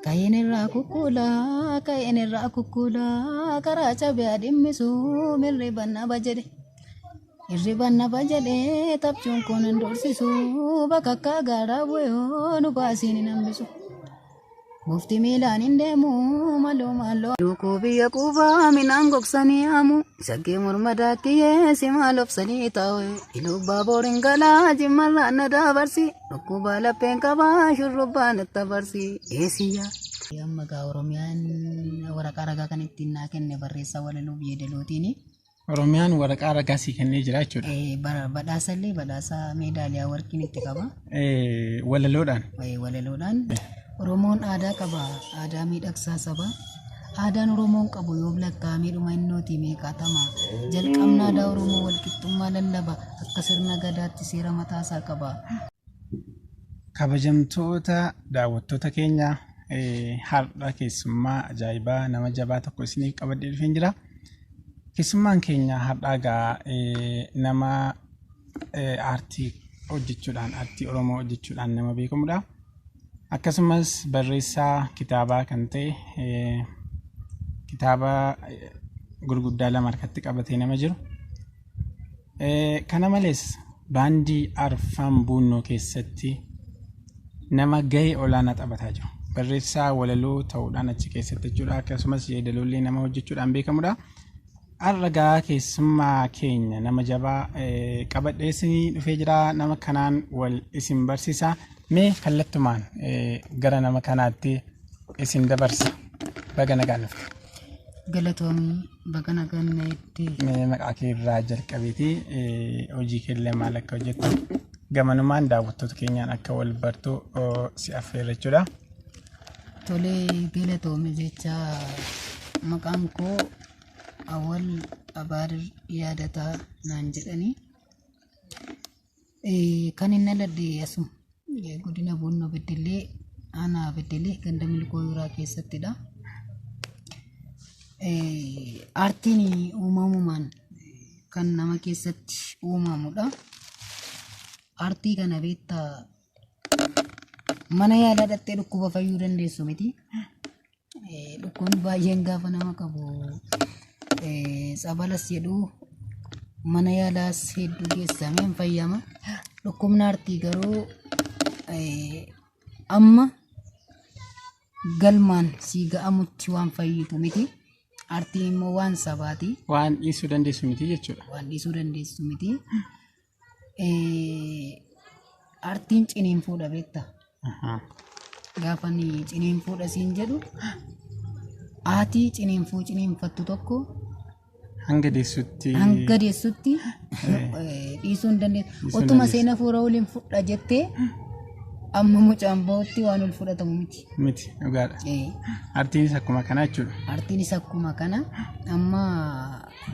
Ka'een irraa kukkuulaa, ka'een irraa kukkuulaa, karaa cabee dhimmisu mirriban naba jedhe. Hirriban naba jedhe tapchuun kun hin dursisu, bakakkaa gaaraa bu'ee nu baasiin hin hambisu. Mufti miilaan hin deemu maloo maloo. Lukkuu biyya quufaa midhaan gogsanii haamu. Shaggee morma daakiyyee si maal obsanii taa'u. Ilubbaa booriin galaa jimmarraa na dabarsi. Dhukkuba lapheen qabaa shurrubbaa natti afarsi. Eesiyyaa. Amma gaa Oromiyaan waraqaa ragaa kan ittiin naa kenne barreessaa walaloo biyya dalootiini. Oromiyaan waraqaa ragaa sii kennee jira jechuudha. Badhaasa illee badhaasa meedaaliyaa warqiin itti qaba. Walaloodhaan. Walaloodhaan. Oromoon aadaa qaba. Aadaa miidhagsaa saba. Aadaan Oromoon qabu yoom lakkaa'amee dhuma innooti meeqaatama. Jalqabni aadaa Oromoo walqixxummaa lallaba. Akka sirna gadaatti seera mataasaa qaba. Kabajamtoota daawwattoota keenya, har'a keessummaa ajaa'ibaa nama jabaa tokko isiniif qabadhee dhufeen jira. Keessummaan keenya har'aa gaa nama aartii hojjechuudhaan, aartii Oromoo hojjechuudhaan nama beekamudha. Akkasumas barreessaa kitaabaa kan ta'e, kitaaba gurguddaa lama harkatti qabatee nama jiru. Kana malees baandii Arfan Buunnoo keessatti nama gahee olaanaa taphataa jiru. Barreessaa walaloo ta'uudhaan achi keessatti jechuudha. Akkasumas yeedaloollee nama hojjechuudhaan beekamudha. Har'a gaa keessummaa keenya nama jabaa qabadhee isinii dhufee jira. Nama kanaan wal isin barsiisa. Mee kallattumaan gara nama kanaatti isin dabarsa. Baga nagaan dhufte. Galatoomii, baga nagaan na eegde. Mee maqaa kee irraa jalqabeetii hojii keellee maal akka hojjettu gamanumaan daawwattoota keenyaan akka wal bartu si affeerra jechuudha. Tolee, galatoomi jecha, maqaan koo Awwal Abaadir Yaadataa naan jedhanii. Kan inni dhaladhe asuma godina Buunnoo Beddellee, aanaa Beddellee, ganda Milkoo Yuuraa keessattidha. Aartiin uumamumaan kan nama keessatti uumamudha. Aartii kana beektaa, mana yaalaa dhaqxee dhukkuba fayyuu dandeessu miti. Dhukkubni baay'een gaafa nama qabu tsabalas jedhu, mana yaalaas hedduu geessamee hin fayyama. Dhukkubni aartii garuu amma galmaan sii ga'amutti waan fayyitu miti. Aartiin immoo waan sabaati. Waan dhiisuu dandeessu miti jechuudha. Waan dhiisuu dandeessu miti. Aartiin ciniinfuudha, beektaa? Gaafa inni ciniinfuudha siin jedhu, haatii ciniinfuu ciniinfattu tokko hanga deessutti hanga deessutti dhiisuu hin dandeessu. Dhiisuu hin Otuma dandeessu. seena fuura waliin fudha jettee amma mucaan bahutti waan ol fudhatamu miti. Miti, dhugaadha. Aartiinis akkuma kana jechuudha. Aartiinis akkuma kana. Amma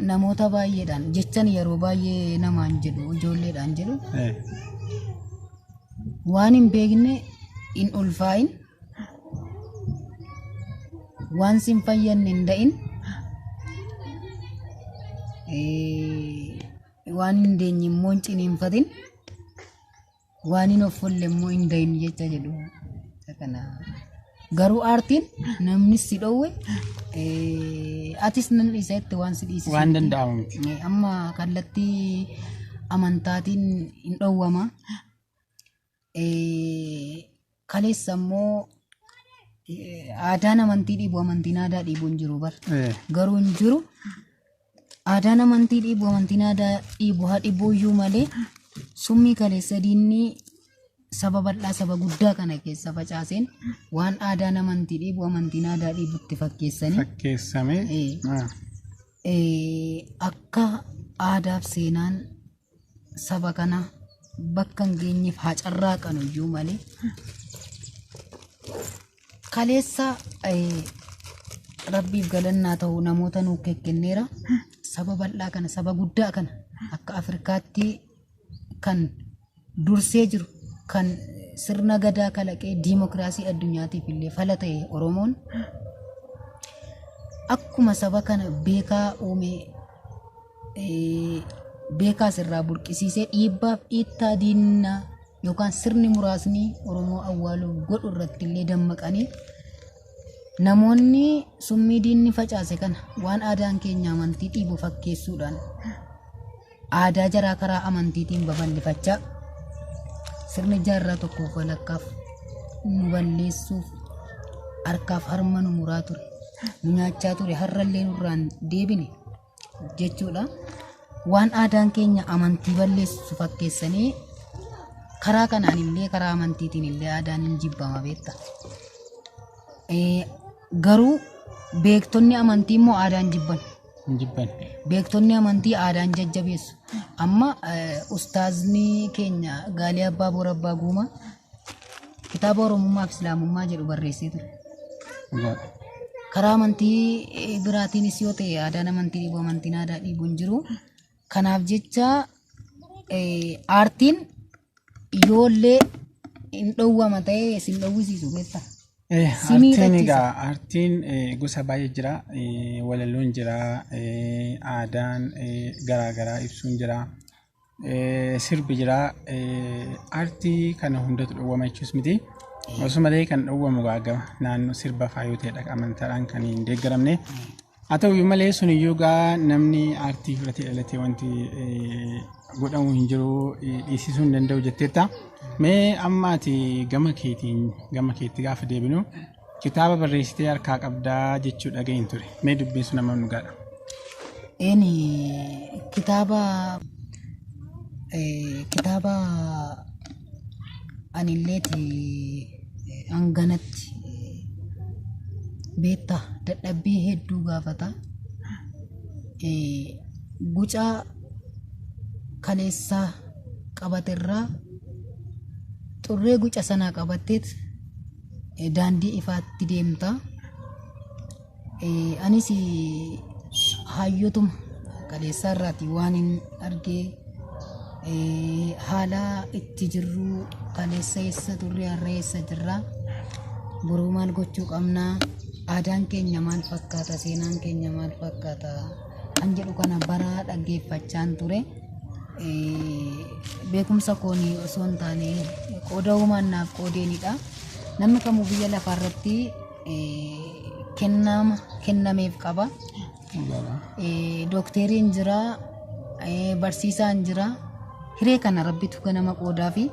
namoota baay'eedhaan jechan yeroo baay'ee namaan jedhu, ijoolleedhaan jedhu, waan hin beekne hin ulfaa'in, waan sin fayyadne hin da'in, waan hin deenye immoo hin ciniinfatin, waan hin offolle immoo hin da'in jecha jedhu. Isa kana garuu aartiin namni si dhowwe, atis nan dhiisa jette waan si dhiisisu waan miti. Danda'amu miti. Amma kallattii amantaatiin hin dhowwama. Kaleessa immoo aadaan amantii dhiibu, amantiin aadaa dhiibu hin jiru bar. Garuu hin jiru. Aadaan amantii dhiibu, amantiin aadaa dhiibu haa dhibu iyyuu malee, summii kaleessa diinni saba bal'aa, saba guddaa kana keessa facaaseen waan aadaan amantii dhiibu, amantiin aadaa dhiibutti fakkeessanii fakkeessame. Akka aadaaf seenaan saba kana bakka hin geenyeef haa carraaqanu iyyuu malee, kaleessa rabbiif galannaa ta'u namoota nuu kenneera. Saba bal'aa kana, saba guddaa kana, akka Afrikaatti kan dursee jiru, kan sirna gadaa kalaqee diimokiraasii addunyaatiif illee fala ta'e, Oromoon akkuma saba kana beekaa uumee, beekaas irraa burqisiisee, dhiibbaaf dhiittaa diinaa yookaan sirni muraasni Oromoo awwaaluuf godhu irratti illee dammaqanii namoonni summii diinni facaase kana waan aadaan keenya amantii dhiibu fakkeessuudhaan aadaa jaraa karaa amantiitiin babal'ifachaa sirni jaarraa tokkoof walakkaaf nu balleessuuf harkaaf harma nu muraa ture, nu nyaachaa ture, har'allee nurraan deebine jechuudha. Waan aadaan keenya amantii balleessu fakkeessanii karaa kanaan illee karaa amantiitiin illee aadaan hin jibbama beekta. Garuu beektonni amantii immoo aadaan jibban. Hin jibban. Beektonni amantii aadaan jajjabeessu. Amma ustaazni keenya Gaalee Abbaa Boor Abbaa Guumaa kitaaba Oromummaa fi Islaamummaa jedhu barreessee ture. Dhugaadha. Karaa amantii biraatiinis yoo ta'e aadaan amantii dhiibu amantiin aadaa dhiibu hin jiru. Kanaaf jecha aartiin yoollee hin dhowwama ta'e isin dhowwisiisu beektaa. Si Aartiin miidhachiisa. Egaa aartiin gosa baay'ee jira. Walaloon jira, aadaan garaa garaa ibsuun jira, sirbi jira. Aartii kana hundatu dhowwama jechuus miti. Osoo malee kan dhowwamu egaa gama naannoo sirba faa yoo ta'edha amantaadhaan kan hin deeggaramne. Haa ta'u iyyuu malee sun iyyuu egaa namni aartii fudhatee dhalatee wanti godhamu hin jiru, dhiisisuu hin danda'u jetteetta. Mee amma ati gama keetiin gama keetti gaafa deebinu kitaaba barreessitee harkaa qabdaa jechuu dhagahin ture. Mee dubbiin sun hammam dhugaadha? Eeni, kitaaba kitaaba anilleeti hanganatti beektaa dadhabbii hedduu gaafata. Guca kaleessaa qabaterraa xurree guca sanaa qabatteet daandii ifaatti deemta. Anis hayyotuma kaleessaa irraati waan hin argee, haala itti jirru, kaleessa eessa turre, har'a eessa jirra, boruu maal gochuu qabna, aadaan keenya maal fakkaata, seenaan keenya maal fakkaata kan jedhu kana bara dhaggeeffachaan ture. Beekumsa koon osoo hin taane qooda uumaan naaf qoodeenidha. Namni kamuu biyya lafaa irratti kennama kennameef qaba. Dookteriin jira, barsiisaan jira. Hiree kana rabbitu ganama qoodaa fi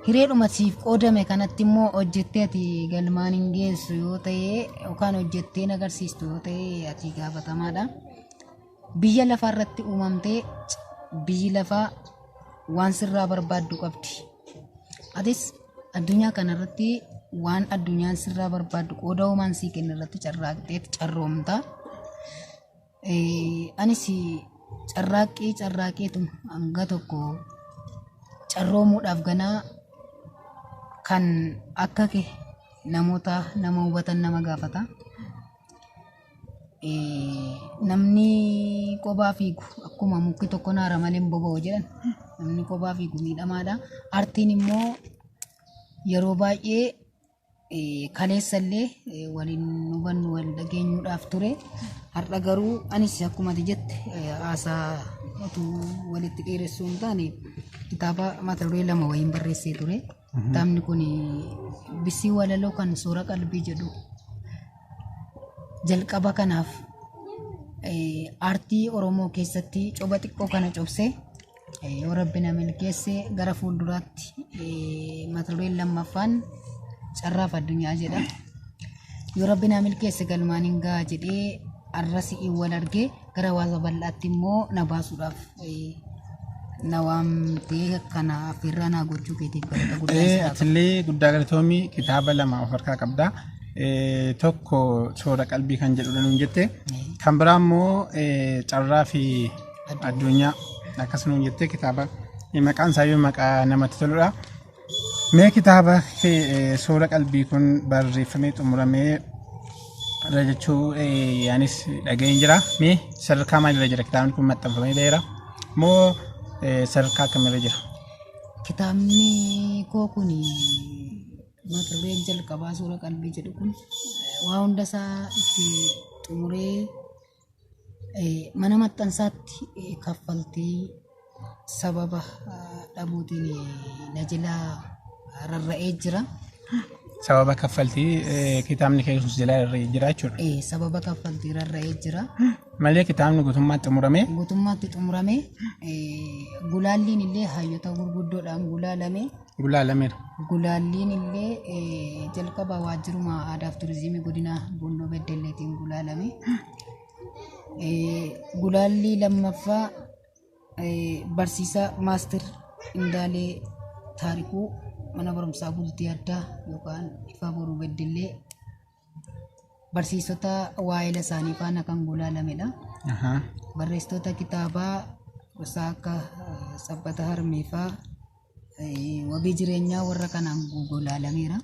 hireedhuma siif qoodame kanatti immoo hojjettee ati galmaan hin geessu yoo ta'e yookaan hojjettee hin agarsiistu yoo ta'e ati gaafatamaadha. Biyya lafaa irratti uumamtee biyyi lafaa waan sirraa barbaaddu qabdi. Atis addunyaa kanarratti waan addunyaan sirraa barbaaddu qooda uumaan sii kenne irratti carraaqxeet carroomta. Anis carraaqqii carraaqeetuma hanga tokko carroomuudhaaf ganaa kan akka kee namoota nama hubatan nama gaafata. Namni qobaa fiigu akkuma mukti tokko naara malee hin boba'u jedhan, namni qobaa fiigu miidhamaadha. Aartiin immoo yeroo baay'ee kaleessa illee waliin hubannu wal dhageenyuudhaaf ture. Har'a garuu anis akkuma ati jette haasaa utuu walitti dheeressuu hin taane kitaaba mata duree lama wayiin barreessee ture. Kitaabni kun bisii walaloo kan soora qalbii jedhu jalqaba kanaaf aartii Oromoo keessatti coba xiqqoo kana cobsee, yoo rabbi na milkeesse gara fuulduraatti mata dureen lammaffaan carraaf addunyaa jedha. Yoo rabbi na milkeesse galmaan hin gaha jedhee har'a si'iin wal argee gara hawaasa bal'aatti immoo na baasuudhaaf na waamtee kana affeerraa naa gochuu keetiif galata guddaa sirraa qaba. Atillee guddaa galatoomii, kitaaba lama of harkaa qabda. Tokko soora qalbii kan jedhudha nuun jette. Kan biraa immoo carraa fi addunyaa akkas nuun jette, kitaaba maqaan isaayyuu maqaa namatti toludha. Mee kitaaba kee soora qalbii kun barreeffamee xumuramee irra jechuu anis dhaga'een jira. Mee sadarkaa maalirra jira kitaabni kun, maxxanfamee ba'eera moo sadarkaa akkamirra jira? Kitaabni koo kun mata dureen jalqabaa soora qalbii jedhu kun waa hunda isaa itti xumuree mana maxxansaatti kaffaltii Sababa dhabuutiin na jalaa rarra'ee jira. Sababa kaffaltii kitaabni kee sun jalaa rarra'ee jira jechuudha. Sababa kaffaltii rarra'ee jira. Malee kitaabni guutummaatti xumurame. Guutummaatti xumurame. Gulaalliin illee hayyoota gurguddoodhaan gulaalame. Gulaalameera. Gulaalliin illee jalqaba waajjiruma aadaaf turizimii godina Buunnoo Beddelleetiin gulaalame. Gulaallii lammaffaa barsiisaa Maastir Indaalee Taarikuu mana barumsaa bultii addaa yookaan Ifa Boruu Beddellee barsiisota waa'ila isaanii faana kan gulaalamedha. Barreessitoota kitaabaa gosa akka Sabbata Harmeefaa wabii jireenyaa warra kanaan gulaalameera.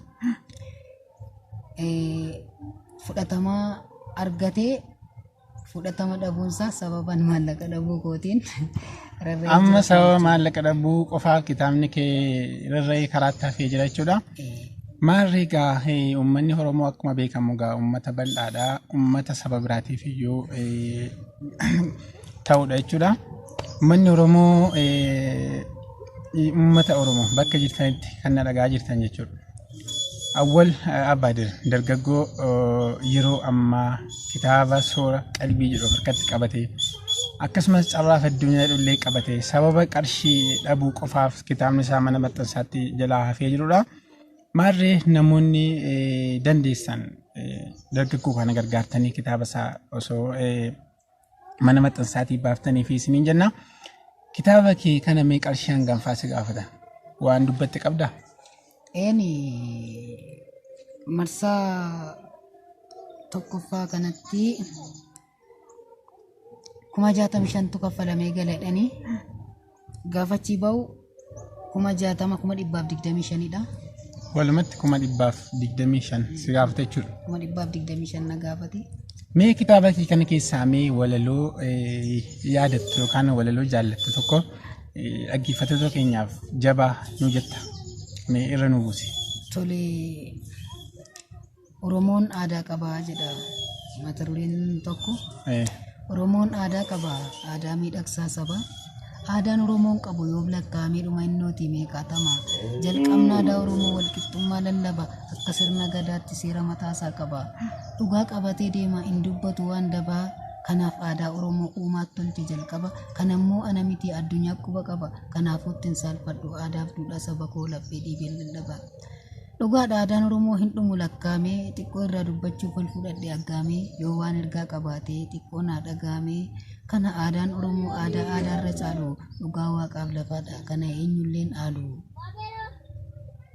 Fudhatamaa argatee fudhatama dhabuunsaa sababan maallaqa dhabuu kootiin rarra'ee Amma jira. Sababa maallaqa dhabuu qofaaf kitaabni kee rarra'ee karaatti hafee jira jechuudha. Maarree egaa uummanni Oromoo akkuma beekamu egaa uummata bal'aadha. Uummata saba biraatiif iyyuu ta'udha jechuudha. Uummanni Oromoo uummata Oromoo bakka jirtanitti kan na dhagaa jirtan jechuudha. Awwal Abbaadir dargaggoo yeroo ammaa kitaaba soora qalbii jedhu of harkatti qabate akkasumas carraaf addunyaa jedhullee qabate sababa qarshii dhabuu qofaaf kitaabni isaa mana maxxansaatti jalaa hafee jirudha. Maarree namoonni dandeessan dargaggoo kana gargaartanii kitaaba isaa osoo mana maxxansaatii baaftanii fi isiniin jenna. Kitaaba kee kana mee qarshii hangam fa'aa si gaafatan? Waan dubbatte qabdaa? Eeni, marsaa tokkoffaa kanatti 65,000tu kaffalamee gala jedhanii gaafa achii bahu 60,000 125,000dha. Walumatti 125,000 si gaafate jechuudha. 125,000 na gaafate. Mee kitaaba kee kana keessaa mee walaloo yaadattu yookaan walaloo jaallattu tokko dhaggeeffattoota keenyaaf jabaa nu jetta. Mee irra nu buusi. Tole, Oromoon aadaa qabaa jedha mata dureen tokko. Oromoon aadaa qaba, aadaa miidhagsaa saba. Aadaan Oromoon qabu yoom lakkaa'amee dhuma innooti meeqaatama. Jalqabni aadaa Oromoo walqixxummaa lallaba, akka sirna gadaatti seera mataasaa qaba. Dhugaa qabatee deema hin dubbatu waan dabaa, kanaaf aadaa Oromoo uumaat tolche jalqaba. Kanammoo ana miti addunyaa quba qaba, kanaafuu ittiin saalfadhu aadaaf duudhaa saba koo laphee dhiibeen lallaba. Dhugaadha aadaan Oromoo hin dhumu lakkaa'amee, xiqqoo irraa dubbachuuf ol fudhadhe aggaamee, yoo waan ergaa qabaate xiqqoo naa dhaga'amee, kana aadaan Oromoo aadaa aadaarra caalu, dhugaa waaqaaf lafaadha kana eenyulleen haalu.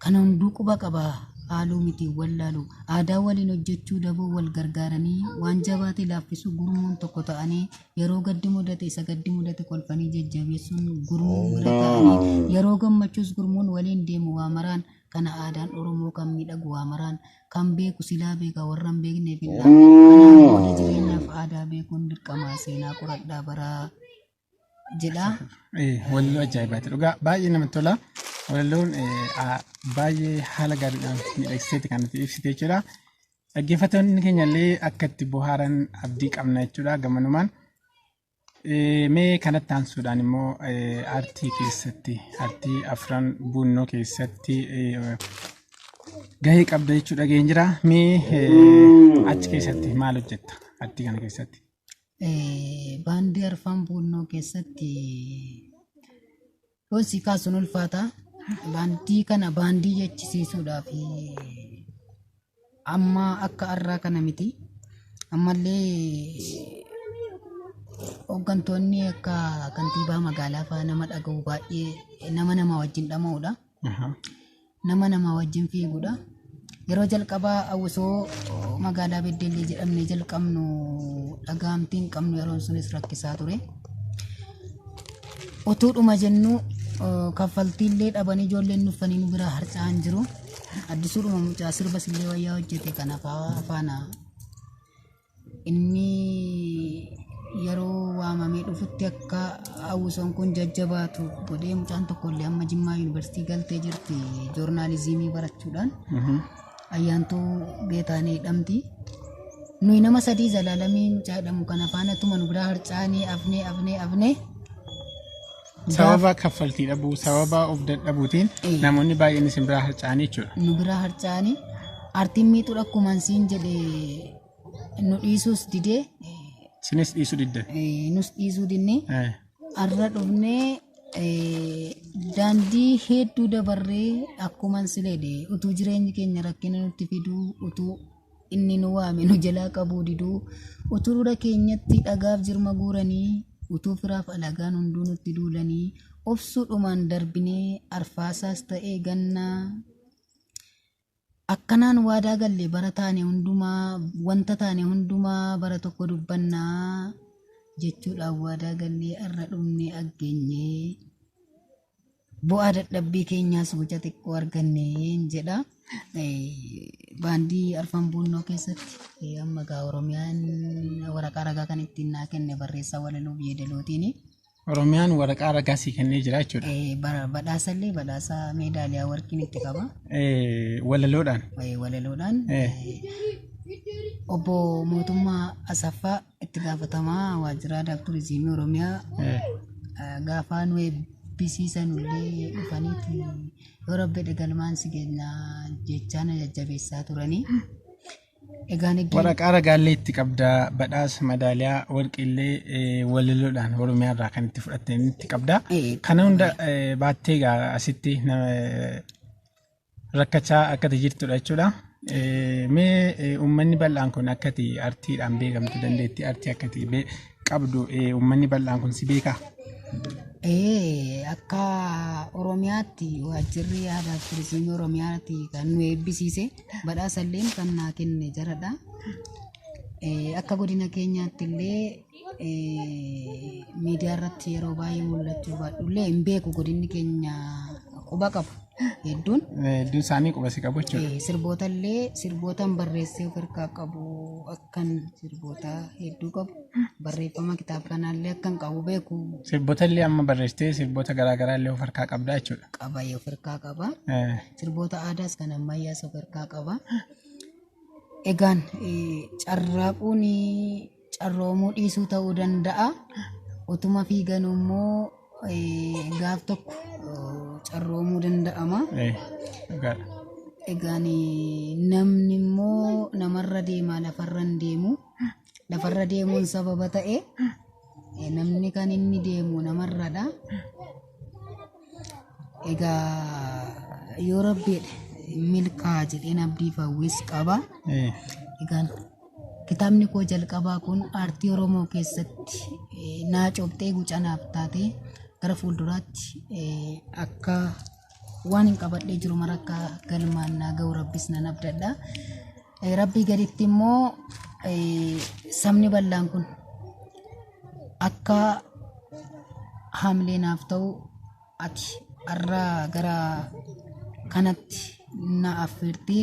Kana hunduu quba qaba haaluu miti wallaalu. Aadaa waliin hojjechuu daboo wal gargaaranii, waan jabaate laaffisuu gurmuun tokko ta'anii, yeroo gaddi mudate isa gaddi mudate kolfanii jajjabeessuun gurmuun bira ta'anii, yeroo gammachuus gurmuun waliin deemu waa maraan, kana aadaan Oromoo kan miidhagu waa maraan, kan beeku silaa beeka warra hin beekneef hin dhaamu. Kanaaf booda jireenyaaf aadaa beekuun dirqama seenaa qoradhaa baraa jedha. Walaloo ajaa'ibaati dhugaa baay'ee namatti tola. Walaloon baay'ee haala gaariidhaan miidhagseeti kan nuti ibsite jechuudha. Dhaggeeffattoonni keenya illee akka itti bohaaran abdii qabna jechuudha gamanumaan. Mee kanatti aansuudhaan immoo aartii keessatti aartii afran buunnoo keessatti gahee qabda jechuu dhageen jira. Mee achi keessatti maal hojjetta aartii kana keessatti? Baandii arfan buunnoo keessatti yoon si kaasuun ulfaata. Baandii kana baandii jechisiisuudhaaf amma akka har'aa kana miti. Ammallee hooggantoonni akka kantiibaa magaalaa fa'aa nama dhaga'u baay'ee nama nama wajjin dhama'udha. Nama nama wajjin fiigudha. Yeroo jalqabaa hawwisoo magaalaa Beddellee jedhamnee jalqabnu dhagahamtii hin qabnu yeroon sunis rakkisaa ture. Utuudhuma jennu kaffaltiillee dhabanii ijoolleen nuffanii nu biraa harca'an jiru. Addisuudhuma mucaa sirba sillee wayyaa hojjete kana faana inni yeroo waamamee dhufutti akka hawwisoon kun jajjabaatu godhee mucaan tokko illee amma Jimmaa Yuunivarsiitii galtee jirti joornaalizimii barachuudhaan. Ayyaantuu Geetaanee jedhamti. Nuyi nama sadii Zalaalamii mucaa jedhamu kana faana tuma nu biraa harcaanii afnee afnee afnee Sababa kaffaltii dhabuu, sababa of dadhabuutiin namoonni baay'een isin biraa harca'anii jechuudha. Nu biraa harca'anii aartiin miixuu akkuma siin jedhe nu dhiisuus didee. Isinis dhiisuu diddan. Nus dhiisuu dinnee har'a dhufnee daandii hedduu dabarree akkuma sileedhe utuu jireenyi keenya rakkina nutti fiduu, utuu inni nu waame nu jalaa qabuu diduu, utuu dura keenyatti dhagaaf jirma guuranii, utuu firaaf alagaan hunduu nutti duulanii, obsuudhumaan darbinee arfaasaas ta'ee gannaa akkanaan waadaa galle bara taane hundumaa, wanta taane hundumaa bara tokko dubbannaa jechuudhaan waadaa gallee har'a dhumnee aggeenyee bu'aa dadhabbii keenyaas guca xiqqoo arganneen jedha. Baandii Arfan Buunnoo keessatti amma gaa Oromiyaan waraqaa ragaa kan ittiin naa kenne barreessaa walaloo yeedalootiini. Oromiyaan waraqaa ragaa sii kennee jira jechuudha. Badhaasallee badhaasa meedaaliyaa warqiin itti qaba. Walaloodhaan. Walaloodhaan. Obbo Mootummaa Asaffaa itti gaafatamaa waajjira aadaa fi turizimii Oromiyaa gaafa nu eebbisiisan illee dhufaniiti yoo rabbi galmaan si kenna jechaa na jajjabeessaa turanii. Egaan Waraqaa ragaallee itti qabdaa, badhaasa madaaliyaa warqiillee walaloodhaan Oromiyaa irraa kan itti fudhatteen itti qabdaa. Kana hunda baattee egaa asitti rakkachaa akkati jirtudha jechuudha. Mee uummanni bal'aan kun akkati artiidhaan beekamtu, dandeettii artii akkati qabdu uummanni bal'aan kun si beekaa? Akka Oromiyaatti waajjirri aadaa fi turizimii Oromiyaatti kan nu eebbisiise, badhaasallee kan naa kenne jaradha. Akka godina keenyaatti illee miidiyaa irratti yeroo baay'ee mul'achuu baadhullee hin beeku, godinni keenya quba qabu hedduun. Hedduun isaanii quba si qabu jechuudha. Sirboota illee sirbootaan barreessee of harkaa qabu, akkan sirboota hedduu qabu, barreeffama kitaaba kanaallee akkan qabu beeku. Sirboota illee amma barreessitee sirboota garaagaraa illee of harkaa qabdaa jechuudha. Qaba, of harkaa qaba. Sirboota aadaas kan ammayyaas of harkaa qaba. Egaan carraaquun carroomuu dhiisuu ta'uu danda'a. Utuma fiiganuu immoo gaaf tokko carroomuu danda'ama. Dhugaadha. Egaan namni immoo namarra deemaa lafarra hin deemu. Lafarra deemuun sababa ta'e namni kan inni deemu namarradha. Egaa yoo rabbiidha milkaa jedheen abdii fi hawwiis qaba. Egaan kitaabni koo jalqabaa kun aartii Oromoo keessatti naa cobxee gucanaaf taatee gara fuulduraatti akka waan hin qabadhee jiru mara akka galmaan naa ga'u rabbis nan abdadha. Rabbii gaditti immoo sabni bal'aan kun akka haamilee naaf ta'u, ati har'a gara kanatti na affeertee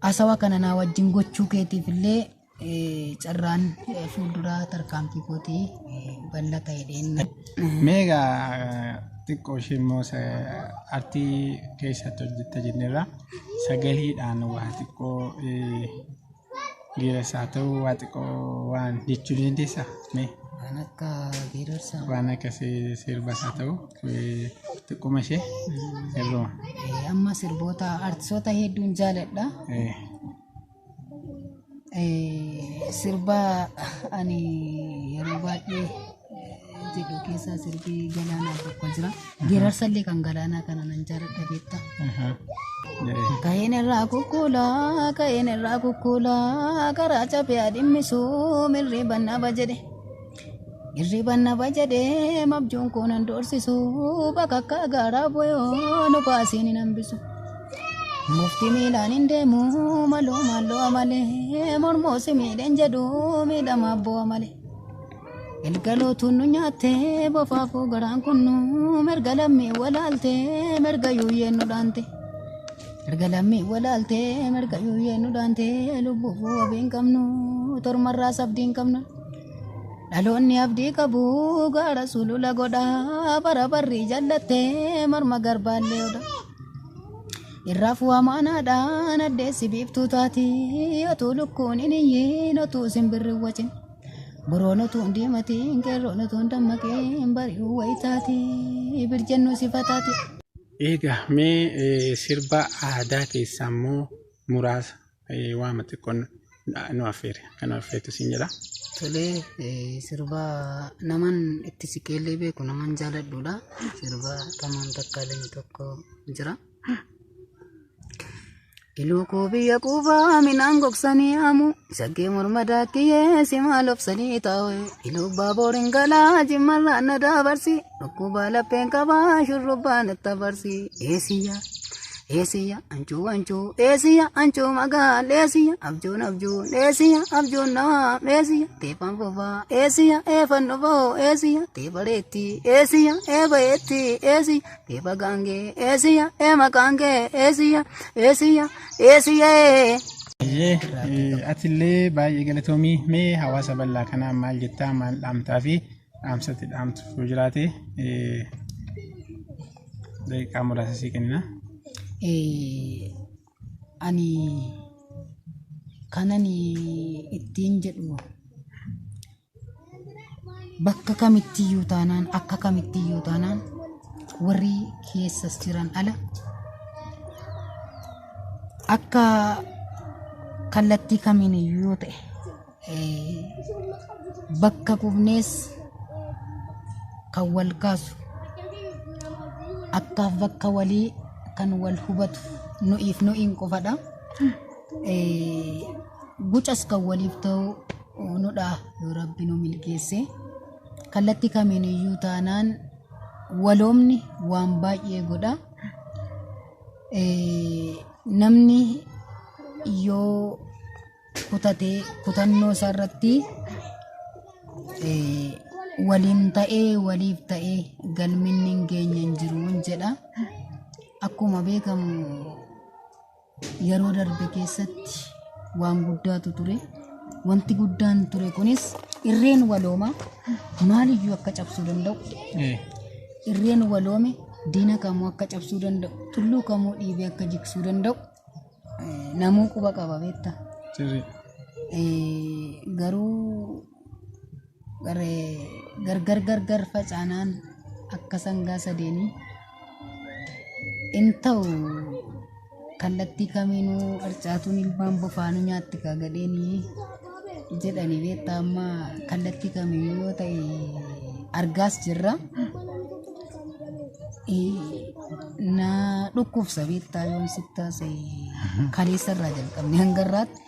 haasawaa kana naa wajjin gochuu keetiif illee carraan fuulduraa tarkaanfii kootii bal'aa ta'edheen. Mee egaa xiqqoo ishee immoo artii keessatti hojjetta jenneerra, sagaleedhaan waa xiqqoo geerarsaa ta'uu waa xiqqoo waan jechuu ni dandeessaa? Mee Waan akka geerarsaa. Waan akka sirbas haa ta'u xiqquma ishee sirbuma. Amma sirboota artistoota hedduun jaaladha. Sirba ani yeroo baay'ee jedhu keessaa sirbi Galaanaa tokko jira. Geerarsa illee kan Galaanaa kana nan jaaladha beektaa. Ka'een irraa kukkuulaa, ka'een irraa kukkuulaa, karaa cabee dhimmisuu mirri bannaba jedhe. Irri bannaba jedhe mabjuun kun nan doorsisu bakka gaaraa boyoo nu baasiin hin hambisu. Mufti miilaan hin deemu maloo malloo malee, mormoosi miidhen jedhu miidhama bu'a malee. Galgalootuun nu nyaattee bofaafuu garaan kunnu mirga lammii walaaltee mirga yuuyyeen nu dhaante. Mirga lammii walaaltee mirga yuuyyeen nu dhaante, lubbuufuu wabii hin qabnu, tormarraas abdii hin qabnu. Dhaloonni abdii qabu gaara sulula godhaa, bara barrii jallattee morma garbaallee odha. Irraa fu'amaanaadhaan addeessi biiftuu taati, otuu lukkuun hin iyyiin otuu simbirri wacin. Boroon utuu hin diimatiin qeerroon utuu hin dammaqiin bari'uu wayitaati birjennuu sifataati. Egaa mee sirba aadaa keessaa immoo muraasa waama xiqqoon nu affeere kan nu affeertu siin jedha. Tolee, sirba naman itti siqeellee beeku naman jaaladhuudha. Sirba tamaan takkaaleen tokko jira. Iluu koo biyya quufaa midhaan gogsanii haamu shaggee morma daakiyyee si maal obsanii taa'u iluu baabooriin galaa jimmarraa na dabarsi dhukkubaa lapheen qabaa shurrubbaa natti abarsi eesiyya eesiyya anchuu anchuu eesiyya anchuu magaal eesiyya abjuun abjuun eesiyya abjuun nawaa eesiyya teefan fufaa eesiyya eefan dhufoo eesiyya teefareetti eesiyya eebayeetti eesiyya Eeba gaangee eesiya ee maqaangee eesiya eesiya eesiya ee. Eeyyee atillee baay'ee galatoomii mee hawaasa bal'aa kanaa maal jettaa maal dhaamtaa fi dhaamsatti dhaamtu yoo jiraate daqiiqaa muraasa sii kennina. Ani kanani ittiin jedhu Bakka kamittiyyuu taanaan akka kamittiyyuu taanaan warri keessas jiran ala akka kallattii kamiin iyyuu yoo ta'e bakka kufnees kan wal kaasu akkaaf bakka walii kan wal hubatu nu'iif nu'iin qofadha. Gucas kan waliif ta'u nudha yoo rabbi nu milkeesse. Kallattii kamiin iyyuu taanaan waloomni waan baay'ee godha. Namni yoo kutate kutannoo isaa irratti waliin ta'ee waliif ta'ee galminni hin geenye hin jiru jedha. Akkuma beekamu Yeroo darbe keessatti waan guddaatu ture. Wanti guddaan ture kunis irreen waloomaa maaliyyuu akka cabsuu danda'u, irreen waloome diina kamuu akka cabsuu danda'u, tulluu kamuu dhiibee akka jigsuu danda'u namuu quba qaba beektaa. Sirrii. Garuu gargar gargar facaanaan akka sangaa sadeenii in ta'u kallattii kamiinuu harcaatuun ilmaan bofaanuu nyaatti kaa gadheenii jedhanii beektaa amma kallattii kamiinuu yoo ta'e argaas jirra. Na dhukkubsa beektaa yoon sitti haasa'e kaleessa irraa jalqabne hanga irraatti.